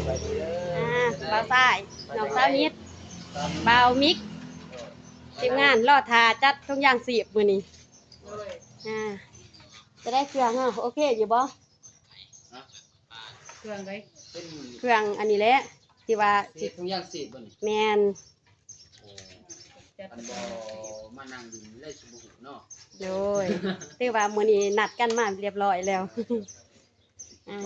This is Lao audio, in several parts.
ອ່າ ບ່າວຊາຍ ນ້ອງສາວນິດ ບ່າວມິກ ທີມງານລໍຖ້າຈັດຖົງຢາງຊີບມື້ນີ້. ໂດຍ ອ່າ ຈະໄດ້ເຄື່ອງເຮົາ ໂອເຄຢູ່ບໍ່? ເຄື່ອງໃດ? ເປັນ ເຄື່ອງອັນນີ້ແຫຼະ ທີ່ວ່າຊິເຮັດຖົງຢາງຊີບບໍ່ນີ້? ແມ່ນ. ໂອ້ ຄັນບໍ່ມານັ່ງຫຼິ້ນເລີຍຊິບໍ່ຮູ້ເນາະ. ໂດຍ ຖືວ່າມື້ນີ້ນັດກັນມາຮຽບຮ້ອຍແລ້ວ. ອ່າ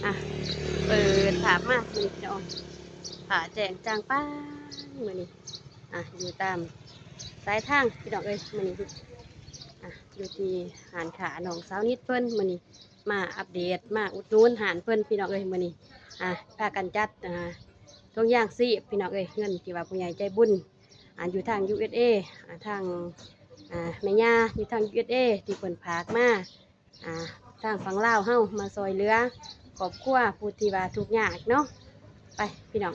ອ່ະ ເປີດພາບມາມື້ນີ້ພີ່ນ້ອງ ຟ້າແຈ້ງຈ່າງປ່າງມື້ນີ້. ອ່ະ ຢູ່ຕາມສາຍທາງພີ່ນ້ອງເອີຍ ມື້ນີ້ ອ່ະ ຢູ່ທີ່ຮ້ານຄ້ານ້ອງສາວນິດເພິ່ນ ມື້ນີ້ມາອັບເດດ ມາອຸດໜູນຮ້ານເພິ່ນພີ່ນ້ອງເອີຍ. ມື້ນີ້ ອ່ະ ພາກັນຈັດ ອ່າ ຖົງຢາງຊີບພີ່ນ້ອງເອີຍ ເງິນທີ່ວ່າຜູ້ໃຫຍ່ໃຈບຸນ ອ່າ ຢູ່ທາງ ຢູເອສເອ ອ່າ ທາງ ອ່າ ແມ່ຍ່າຢູ່ທາງ ຢູເອສເອ ທີ່ເພິ່ນຝາກມາ ອ່າ ທາງຝັ່ງລາວເຮົາມາຊ່ອຍເຫຼືອຄອບຄົວຜູ້ທີ່ວ່າທຸກຍາກເນາະ. ໄປພີ່ນ້ອງ.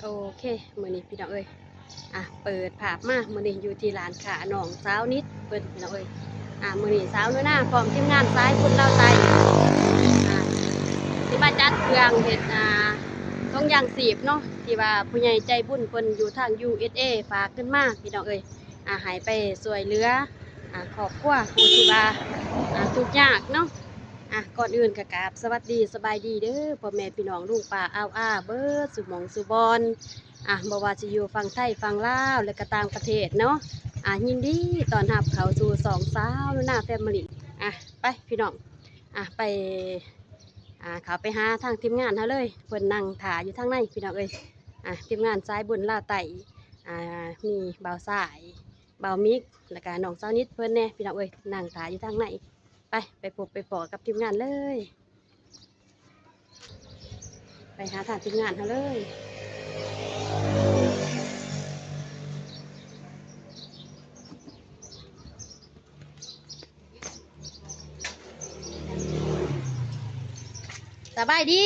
ໂອເຄ ມື້ນີ້ພີ່ນ້ອງເອີຍ ອ່ະ ເປີດພາບມາ ມື້ນີ້ຢູ່ທີ່ຮ້ານຄ້ານ້ອງສາວນິດເພິ່ນພີ່ນ້ອງເອີຍ. ອ່າ ມື້ນີ້ສາວໜູນາພ້ອມທີມງານສາຍບຸນລາວໃຕ້ ອ່າ ຊິມາຈັດເຄື່ອງເຮັດ ອ່າ ຖົງຢາງຊີບເນາະ ທີ່ວ່າຜູ້ໃຫຍ່ໃຈບຸນເພິ່ນຢູ່ທາງ ຢູເອສເອ ຝາກເງິນມາພີ່ນ້ອງເອີຍ. ອ່າ ໃຫ້ໄປຊ່ວຍເຫຼືອ ອ່າ ຄອບຄົວຜູ້ທີ່ວ່າ ອ່າ ທຸກຍາກເນາະ. ອ່າ ກ່ອນອື່ນກໍກາບສະຫວັດດີສະບາຍດີເດີ ພໍ່ແມ່ພີ່ນ້ອງລຸງປ້າອາວອາເບິດສູ່ໝ່ອງສູ່ບ່ອນ ອ່າ ບໍ່ວ່າຊິຢູ່ຝັ່ງໄທ ຝັ່ງລາວ ແລະກໍຕ່າງປະເທດເນາະ. ອ່າ ຍິນດີຕ້ອນຮັບເຂົ້າສູ່ຊ່ອງສາວໜູນາແຟມິລີ. ອ່າ ໄປພີ່ນ້ອງ ອ່າ ໄປ ອ່າ ເຂົ້າໄປຫາທາງທີມງານເຮົາເລີຍ ເພິ່ນນັ່ງຖ້າຢູ່ທາງໃນພີ່ນ້ອງເອີຍ. ອ່າ ທີມງານສາຍບຸນລາວໃຕ້ ອ່າ ມີບ່າວຊາຍ ບ່າວມິກ ແລ້ວກະນ້ອງສາວນິດເພິ່ນແດ່ພີ່ນ້ອງເອີຍ ນັ່ງຖ້າຢູ່ທາງໃນ. ໄປ ໄປພົບໄປພໍ້ກັບທີມງານເລີຍ ໄປຫາທາງທີມງານເຮົາເລີຍ. ສະບາຍດີ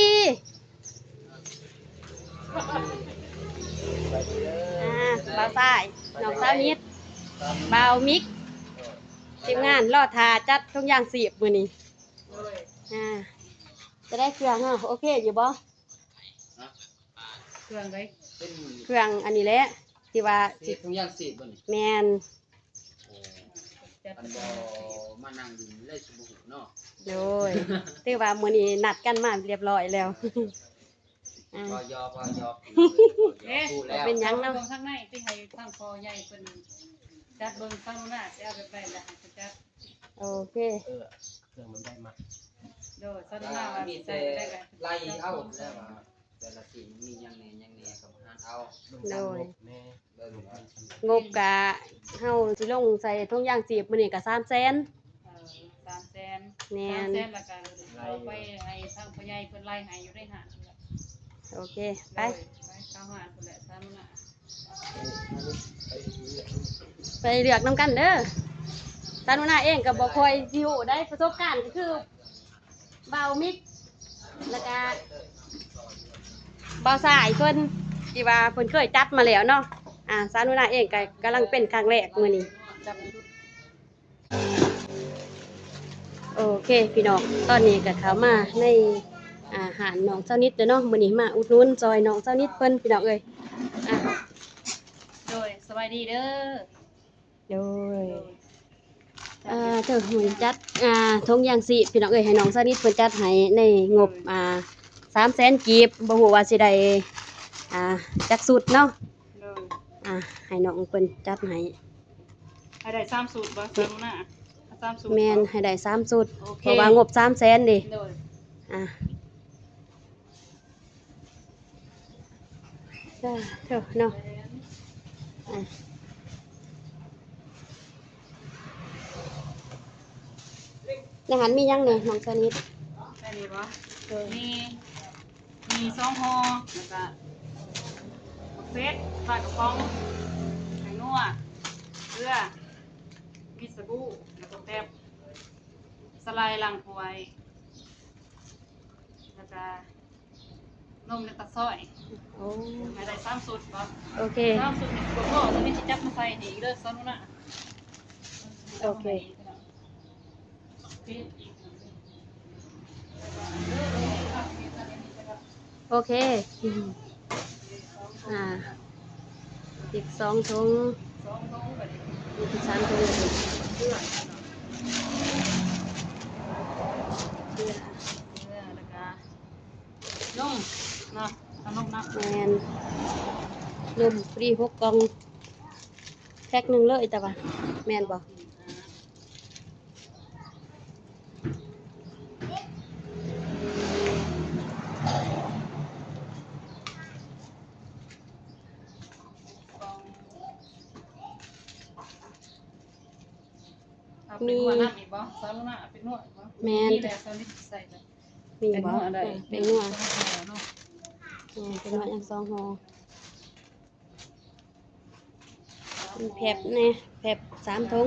ອ່າ ບ່າວຊາຍ ນ້ອງສາວນິດ ບ່າວມິກ ທີມງານລໍຖ້າຈັດຖົງຢາງຊີບມື້ນີ້. ໂດຍ ອ່າ ຈະໄດ້ເຄື່ອງເຮົາ ໂອເຄຢູ່ບໍ່? ເຄື່ອງໃດ? ເປັນເຄື່ອງອັນນີ້ແຫຼະ ທີ່ວ່າຊິເຮັດຖົງຢາງຊີບບໍ່ນີ້? ແມ່ນ. ໂອ້ ຄັນບໍ່ມານັ່ງຫຼິ້ນເລີຍຊິບໍ່ຮູ້ເນາະ. ໂດຍ ຖືວ່າມື້ນີ້ນັດກັນມາຮຽບຮ້ອຍແລ້ວ. ອ່າ ເວົ້າຢອກ ເວົ້າຢອກ ເອີ ບໍ່ເປັນຫຍັງເນາະ. ເບິ່ງທາງໃນ ຊິໃຫ້ທາງພໍ່ໃຫຍ່ເພິ່ນຈັດເບິ່ງ ຊາວໜູນາຊິເອົາແບບໃດລະໃຫ້ເພິ່ນຈັດ. ໂອເຄ ເອີ ເຄື່ອງມັນໄດ້ມາ. ໂດຍ ຊາວໜູນາວ່າມີແຕ່ໄລ່ເອົາແລ້ວວ່າ ແຕ່ລະສິ່ງມີຫຍັງແດ່ ຫຍັງແດ່ກໍມາຫາເອົາ. ໂດຍ ເບິ່ງ ງົບກະເຮົາຊິລົງໃສ່ຖົງຢາງຊີບມື້ນີ້ກະສາມແສນ. ເອີ ສາມແສນ. ແມ່ນ ສາມແສນ ແລ້ວກະເອົາໄປໃຫ້ທາງພໍ່ໃຫຍ່ເພິ່ນໄລ່ໃຫ້ຢູ່ໃນຮ້ານ. ໂອເຄ ໄປ ໄປເຂົ້າຮ້ານພຸ້ນແຫຼະ ສາວໜູນາ. ໄປເລືອກນຳກັນເດີ. ສາວໜູນາເອງກໍບໍ່ຄ່ອຍຊິຮູ້ໄດ໋ ປະສົບການກໍຄື ບ່າວມິກ ແລ້ວກະບ່າວຊາຍເພິ່ນ ທີ່ວ່າເພິ່ນເຄີຍຈັດມາແລ້ວເນາະ. ອ່າ ສາວໜູນາເອງກໍກຳລັງເປັນຄັ້ງແລກມື້ນີ້. ໂອເຄພີ່ນ້ອງ ຕອນນີ້ກໍເຂົ້າມາໃນ ອ່າ ຮ້ານນ້ອງສາວນິດແລ້ວເນາະ. ມື້ນີ້ມາອຸດໜູນຊ່ອຍນ້ອງສາວນິດເພິ່ນພີ່ນ້ອງເອີຍ. ອ່າ ໂດຍ ສະບາຍດີເດີ. ໂດຍ ໂດຍ ອ່າ ເຈົ້າ ມື້ຈັດ ອ່າ ຖົງຢາງຊີບພີ່ນ້ອງເອີຍ ໃຫ້ນ້ອງສາວນິດເພິ່ນຈັດໃຫ້ໃນງົບ ອ່າ ສາມແສນກີບ ບໍ່ຮູ້ວ່າຊິໄດ້ ອ່າ ຈັກຊຸດເນາະ. ໂດຍ ອ່າ ໃຫ້ນ້ອງເພິ່ນຈັດໃຫ້ ໃຫ້ໄດ້ສາມຊຸດບໍ່ ສາວໜູນາ? ສາມຊຸດ ແມ່ນ ບໍ່? ໃຫ້ໄດ້ສາມຊຸດ ໂອເຄ ເພາະວ່າງົບສາມແສນເດ້. ໂດຍ ອ່າ ສາທຸເນາະ. ອ່າ ໃນຫັ້ນມີຫຍັງແດ່ ນ້ອງສາວນິດ? ອັນນີ້ບໍ່? ໂດຍ ມີ ມີສອງຫໍ່ ແລ້ວກະໝາກເຜັດ ປາກະປ໋ອງ ແປ້ງນົວ ເກືອ ມີສະບູ ແລ້ວກະແປັບ ສາຫຼ່າຍລ້າງຖ້ວຍ ແລ້ວກະ ນົມແລ້ວກໍຊອຍ. ໂອ້ ໃຫ້ໄດ້ສາມຊຸດບໍ່? ໂອເຄ ສາມຊຸດນີ້ບໍ່ພໍ ຕອນນີ້ຊິຈັບມາໃສ່ນີ້ອີກເດີ ສາວໜູນາ. ໂອເຄ ໂອເຄ ອືມ ອ່າ ອີກສອງຖົງ ສອງຖົງບັດນີ້ ອີກສາມຖົງ ເກືອ ເກືອ ເກືອ ແລ້ວກະນົມເນາະ ເອົານົມນຳ. ແມ່ນ ນົມ ພໍດີຫົກກ່ອງ ແພັກໜຶ່ງເລີຍ ແຕ່ວ່າ ແມ່ນບໍ່? ເອົາໄປນວດນຳອີກບໍ່? ສາວໜູນາເອົາໄປນວດບໍ່? ແມ່ນ ມີແລ້ວ ສາວນິດໃສ່ແລ້ວ ມີບໍ່? ໄປນວດໄດ້ ເອີ ໄປນວດ ເອີ ໄປນວດຫຍັງ ສອງຫໍ່. ແພັກແນ່ ແພັກສາມຖົງ.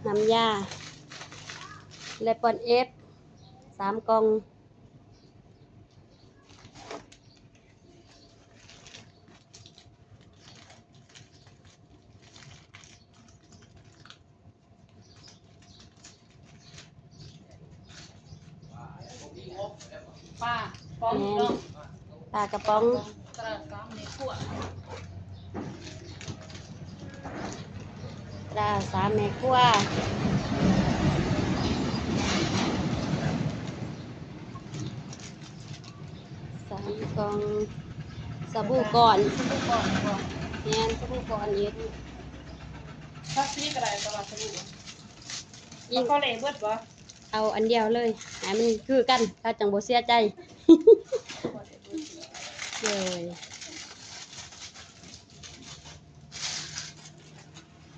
ນ້ຳຢາ ແລະ ປອນເອັຟ ສາມກ່ອງ. ປາກະປ໋ອງ ແມ່ນ ເນາະ ປາກະປ໋ອງ ຕາສາມແມ່ຄົວ ຕາສາມແມ່ຄົວ. ສາມກ່ອງ ສະບູກ້ອນ ສະບູກ້ອນບໍ່? ແມ່ນ ສະບູກ້ອນອີກ ສັກສີກໍໄດ້ ແຕ່ວ່າສະບູ ອີກ ເອົາເຂົ້າເລເບິດບໍ່? ເອົາອັນດຽວເລີຍ ໃຫ້ມັນຄືກັນ ເຂົາຈັ່ງບໍ່ເສຍໃຈ. ໂດຍ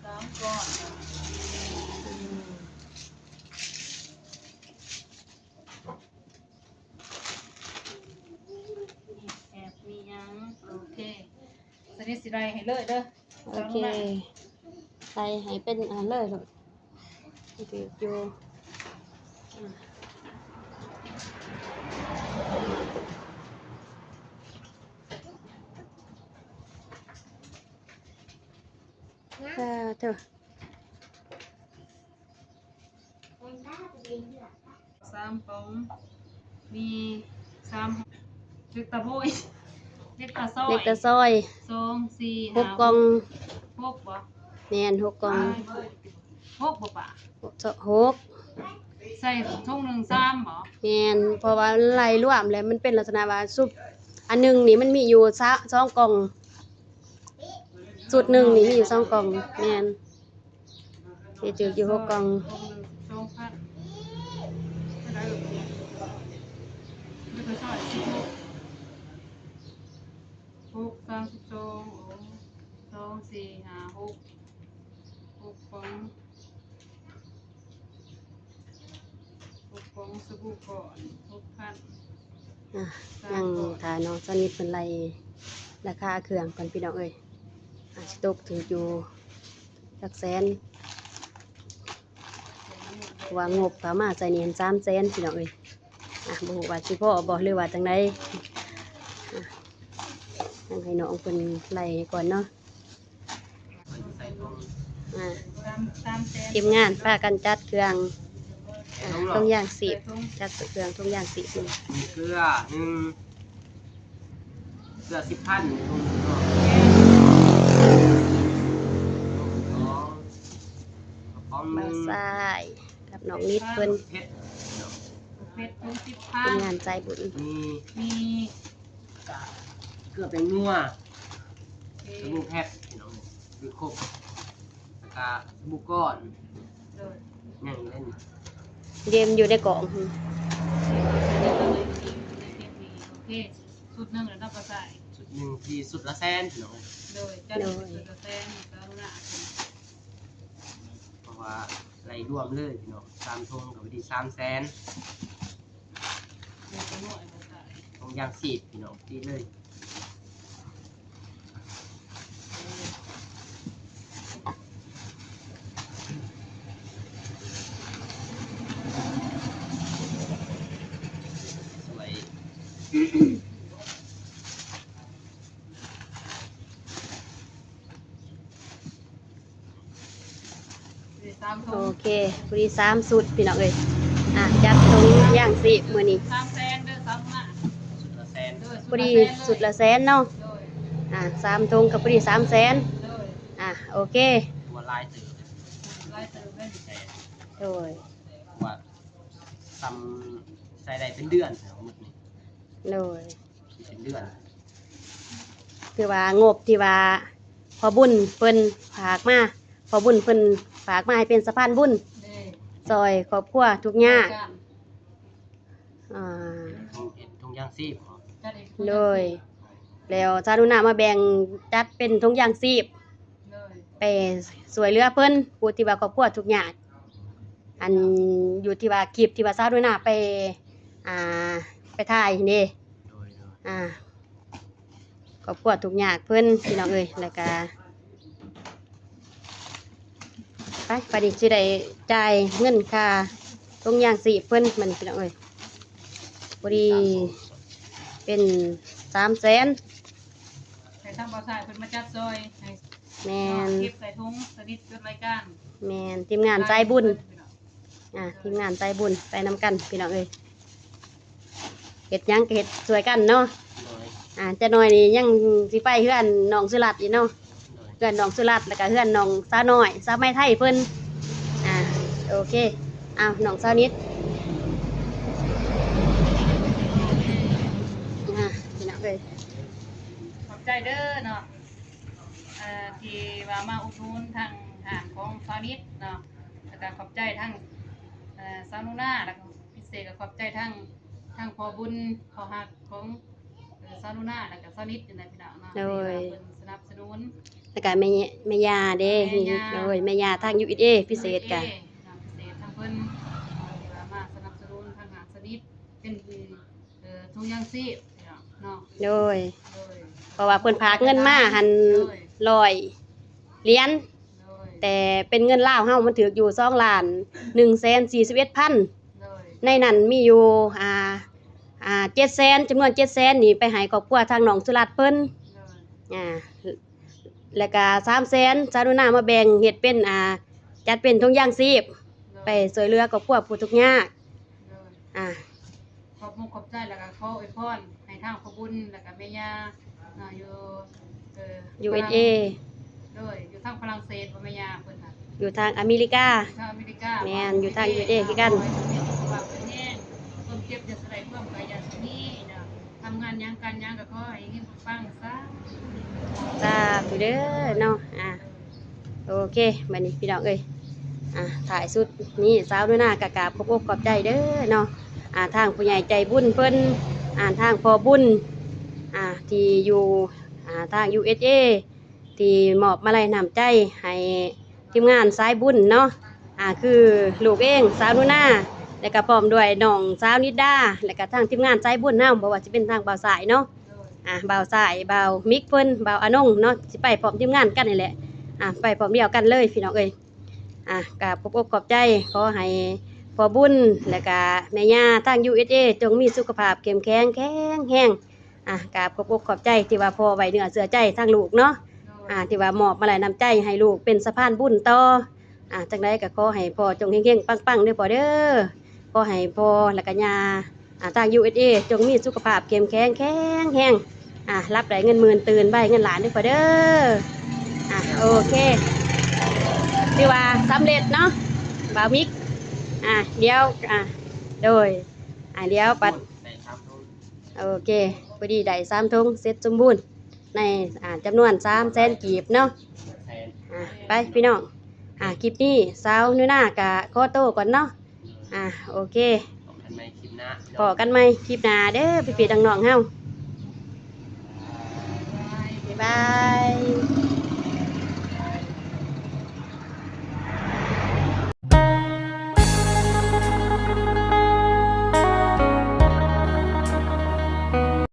ສາມກ້ອນ ອືມ. ແອບມີຫຍັງ ໂອເຄ ສະນິດຊິໄລ່ໃຫ້ເລີຍເດີ ໂອເຄ ສາວໜູນາ ໄລ່ໃຫ້ເປັນອັນນັ້ນເລີຍລູກ ຖືກຢູ່ ອາ ສາທຸ. ສາມປ່ອງ ມີສາມ ເຫຼັກຕາໂບຍ ເຫຼັກຕາຊອຍ ເຫຼັກຕາຊອຍ ສອງ ສີ່ ຫ້າ ຫົກກ່ອງ ຫົກບໍ່? ແມ່ນ ຫົກກ່ອງ ຫົກບໍ່ປະ? ຫົກ ໃສ່ຖົງໜຶ່ງສາມບໍ່? ແມ່ນ ເພາະວ່າໄລ່ລວມແລ້ວ ມັນເປັນລັກສະນະວ່າຊຸບ ອັນໜຶ່ງນີ້ມັນມີຢູ່ສາ ສອງກ່ອງ ຊຸດໜຶ່ງນີ້ມີຢູ່ສອງກ່ອງ ແມ່ນ ຊິຖືກຢູ່ຫົກກ່ອງ ຫົກ ສາມສິບສອງ ໂອ້ ສອງ ສີ່ ຫ້າ ຫົກ ຫົກກ່ອງ ຫົກກ່ອງ ສະບູກ້ອນ ຫົກພັນ ອ່ະ ຍັງຖ້ານ້ອງສະນິດເພິ່ນໄລ່ລາຄາເຄື່ອງກ່ອນພີ່ນ້ອງເອີຍ ອາດຊິຕົກຖືກຢູ່ຫຼັກແສນ ເພາະວ່າງົບເຂົາມາໃສ່ນີ້ຫັ້ນສາມແສນພີ່ນ້ອງເອີຍ ອ່ະ ບໍ່ຮູ້ວ່າຊິພໍບໍ່ ຫຼືວ່າຈັ່ງໃດ ອ່ະ ຍັງໃຫ້ນ້ອງເພິ່ນໄລ່ໃຫ້ກ່ອນເນາະ. ອ່າ ທີມງານພາກັນຈັດເຄື່ອງ ອ່າ ຖົງຢາງຊີບ ຈັດເຄື່ອງຖົງຢາງຊີບ ມີເກືອໜຶ່ງ ເກືອສິບພັນ ບ່າວຊາຍກັບນ້ອງນິດເພິ່ນ ເຜັດ ເຜັດຖົງສິບພັນ ທີມງານໃຈບຸນ ມີ ມີ ກະເກືອແປ້ງນົວ ສະບູແພັກ ພີ່ນ້ອງ ຄືຄົບ ແລ້ວກະສະບູກ້ອນ ຍັງຢູ່ໃນນີ້ ເດມຢູ່ໃນກ່ອງ ໂອເຄ ຊຸດໜຶ່ງລະເນາະ ປາຊາຍ ຊຸດໜຶ່ງທີ່ຊຸດລະແສນ ພີ່ນ້ອງ ໂດຍ ຈັດໃຫ້ເປັນຊຸດລະແສນ ກະລຸນາ ເພາະວ່າໄລ່ລວມເລີຍ ພີ່ນ້ອງ ສາມຖົງກະພໍດີສາມແສນ. ຖົງຢາງຊີບ ພີ່ນ້ອງ ຕິດເລີຍ ໂ ສາມຖົງ ໂອເຄ ພໍດີສາມຊຸດພີ່ນ້ອງເອີຍ. ອ່າ ຈັດຖົງຢາງຊີບມື້ນີ້ ສາມແສນເດີ ສາມຫ້າ ຊຸດລະແສນ ເດີ ພໍດີຊຸດລະແສນເນາະ. ໂດຍ ອ່າ ສາມຖົງກໍພໍດີສາມແສນ. ໂດຍ ອ່າ ໂອເຄ ວ່າຫຼາຍເຕີບ ຫຼາຍເຕີບເລີຍ. ໂດຍ ວ່າ ສ່ຳໃຊ້ໄດ້ເປັນເດືອນໝົດນີ້. ໂດຍ ເປັນເດືອນ ຄືວ່າງົບທີ່ວ່າພໍ່ບຸນເພິ່ນຝາກມາ ພໍ່ບຸນເພິ່ນຝາກມາໃຫ້ເປັນສະພານບຸນ ເດ້ ຊ່ອຍຄອບຄົວທຸກຍາກ ເຮັດໂຮງ ອ່າ ເຮັດໂຮງຢາງຊີບ ໂດຍ ແລ້ວສາວໜູນາມາແບ່ງຈັດເປັນຖົງຢາງຊີບ ໂດຍ ໄປຊ່ວຍເຫຼືອເພິ່ນ ຜູ້ທີ່ວ່າຄອບຄົວທຸກຍາກ. ອັນຢູ່ທີ່ວ່າຄລິບທີ່ວ່າສາວໜູນາໄປ ອ່າ ໄປຖ່າຍຫັ້ນເດ້ ໂດຍໆ ອ່າ ຄອບຄົວທຸກຍາກເພິ່ນພີ່ນ້ອງເອີຍ. ແລ້ວກະໄປ ບາດນີ້ຊິໄດ້ຈ່າຍເງິນຄ່າຖົງຢາງຊີບເພິ່ນ ບາດນີ້ພີ່ນ້ອງເອີຍ ພໍດີເປັນສາມແສນ ໃຫ້ທາງບ່າວຊາຍເພິ່ນມາຈັດຊ່ອຍໃຫ້ ແມ່ນ ເກັບໃສ່ຖົງສະໜິດຈົດລາຍການ ແມ່ນ ທີມງານສາຍບຸນ ອ່າ ທີມງານສາຍບຸນໄປນຳກັນພີ່ນ້ອງເອີຍ. ເຮັດຫຍັງກໍເຮັດຊ່ວຍກັນເນາະ ໂດຍ ອ່າ ຈັກໜ້ອຍນີ້ຍັງຊິໄປເຮືອນນ້ອງສຸລັດອີກເນາະ ໂດຍ ເຮືອນນ້ອງສຸລັດ ແລ້ວກໍເຮືອນນ້ອງສາວນ້ອຍ ສາວໄມໄທເພິ່ນ ອ່າ ໂອເຄ. ອ້າວ ນ້ອງສາວນິດ ອ່າ ພີ່ນ້ອງເອີຍ ຂອບໃຈເດີເນາະ ເອີ ທີ່ວ່າມາອຸດໜູນທາງຮ້ານຂອງສາວນິດເນາະ ແລ້ວກໍຂອບໃຈທາງ ເອີ ສາວໜູນາ ແລ້ວກໍພິເສດກໍຂອບໃຈທາງ ທາງພໍ່ບຸນພໍ່ຮັກຂອງ ເອີ ສາວໜູນາ ແລ້ວກໍສາວນິດນີ້ແຫຼະພີ່ນ້ອງເນາະ ໂດຍ ທີ່ວ່າເພິ່ນສະໜັບສະໜູນ ແລ້ວກໍແມ່ ແມ່ຍ່າເດ້ ແມ່ຍ່າ ໂດຍ ແມ່ຍ່າທາງ ຢູເອສເອ ພິເສດກະ ເນາະ ພິເສດທາງເພິ່ນ ເອີ ທີ່ວ່າມາສະໜັບສະໜູນທາງຮ້ານສາວນິດ ເປັນ ເອີ ຖົງຢາງຊີບເນາະ ໂດຍ ໂດຍ ເພາະວ່າເພິ່ນຝາກເງິນມາຫັ້ນ ໂດຍ ຮ້ອຍຫຼຽນ ໂດຍ ແຕ່ເປັນເງິນລາວເຮົາມັນຖືກຢູ່ສອງລ້ານໜຶ່ງແສນສີ່ສິບເອັດພັນ ໂດຍ ໃນນັ້ນມີຢູ່ ອ່າ ອ່າ ເຈັດແສນ ຈຳນວນເຈັດແສນນີ້ໄປໃຫ້ຄອບຄົວທາງນ້ອງສຸລັດເພິ່ນ ໂດຍ ອ່າ ແລ້ວກະສາມແສນ ສາວໜູນາມາແບ່ງເຮັດເປັນ ອ່າ ຈັດເປັນຖົງຢາງຊີບ ໂດຍ ໄປຊ່ວຍເຫຼືອຄອບຄົວຜູ້ທຸກຍາກ ໂດຍ ອ່າ ຂອບມຸກຂອບໃຈ ແລ້ວກໍຂໍອວຍພອນໃຫ້ທາງພໍ່ບຸນ ແລ້ວກໍແມ່ຍ່າເນາະ ຢູ່ ເອີ ຢູເອສເອ ໂດຍ ຢູ່ທາງຝຣັ່ງເສດບໍ່ແມ່ຍ່າເພິ່ນນະ ຢູ່ທາງອາເມລິກາ ຢູ່ທາງອາເມລິກາ ແມ່ນ ຢູ່ທາງ ຢູເອສເອ ຄືກັນ ຂໍໃຫ້ເພິ່ນມີສຸຂະພາບແຂງແຮງ ຄວາມເຈັບຢ່າສະໄຫຼ ຄວາມໄຂ້ຢ່າສະມີເນາະ ທຳງານຫຍັງການຫຍັງກໍຂໍໃຫ້ເຮັງປັງໆ ສາທຸ ສາທຸເດີເນາະ ອ່າ ໂອເຄ ບັດນີ້ພີ່ນ້ອງເອີຍ ອ່າ ທ້າຍສຸດນີ້ສາວໜູນາກໍກາບຂອບອົກຂອບໃຈເດີເນາະ ອ່າ ທາງຜູ້ໃຫຍ່ໃຈບຸນເພິ່ນ ອ່າ ທາງພໍ່ບຸນ ອ່າ ທີ່ຢູ່ ອ່າ ທາງ ຢູເອສເອ ທີ່ມອບມາໄລນ້ຳໃຈໃຫ້ທີມງານສາຍບຸນເນາະ ອ່າ ຄືລູກເອງ ສາວໜູນາ ແລ້ວກໍພ້ອມດ້ວຍນ້ອງສາວນິດດາ ແລ້ວກໍທາງທີມງານສາຍບຸນເຮົາ ບໍ່ວ່າຊິເປັນທາງບ່າວຊາຍເນາະ ອ່າ ບ່າວຊາຍ ບ່າວມິກເພິ່ນ ບ່າວອານົງເນາະ ຊິໄປພ້ອມທີມງານກັນນີ້ແຫຼະ ອ່າ ໄປພ້ອມດຽວກັນເລີຍພີ່ນ້ອງເອີຍ. ອ່າ ກາບຂອບອົກຂອບໃຈ ຂໍໃຫ້ພໍ່ບຸນ ແລ້ວກະແມ່ຍ່າທາງ ຢູເອສເອ ຈົ່ງມີສຸຂະພາບເຂັ້ມແຂງແຂງແຮງ. ອ່າ ກາບຂອບອົກຂອບໃຈທີ່ວ່າພໍ່ໄວ້ເນື້ອເຊື່ອໃຈທາງລູກເນາະ ອ່າ ທີ່ວ່າມອບມາໄລນ້ຳໃຈໃຫ້ລູກເປັນສະພານບຸນຕໍ່. ອ່າ ຈັ່ງໃດກໍຂໍໃຫ້ພໍ່ຈົ່ງເຮັງໆ ປັງໆ ເດີພໍ່ເດີ. ຂໍໃຫ້ພໍ່ ແລ້ວກະຍ່າ ອ່າ ທາງ ຢູເອສເອ ຈົ່ງມີສຸຂະພາບເຂັ້ມແຂງແຂງແຮງ. ອ່າ ຫຼັບໄດ້ເງິນໝື່ນ ຕື່ນໄດ້ເງິນລ້ານເດີພໍ່ເດີ. ອ່າ ໂອເຄ ຖືວ່າສຳເລັດເນາະ ບ່າວມິກ. ອ່າ ດຽວ ອ່າ ໂດຍ ອ່າ ດຽວປັດ ໂອເຄ ພໍດີໄດ້ສາມຖົງເສັດສົມບູນໃນ ອ່າ ຈຳນວນສາມແສນກີບເນາະ. ອ່າ ໄປພີ່ນ້ອງ ອ່າ ຄລິບນີ້ສາວໜູນາກະຂໍໂຕກ່ອນເນາະ. ອ່າ ໂອເຄ ພໍ້ກັນໃໝ່ຄລິບໜ້າ ພໍ້ກັນໃໝ່ຄລິບໜ້າເດີພີ່ໆ ນ້ອງໆ ເຮົາ ບາຍບາຍ.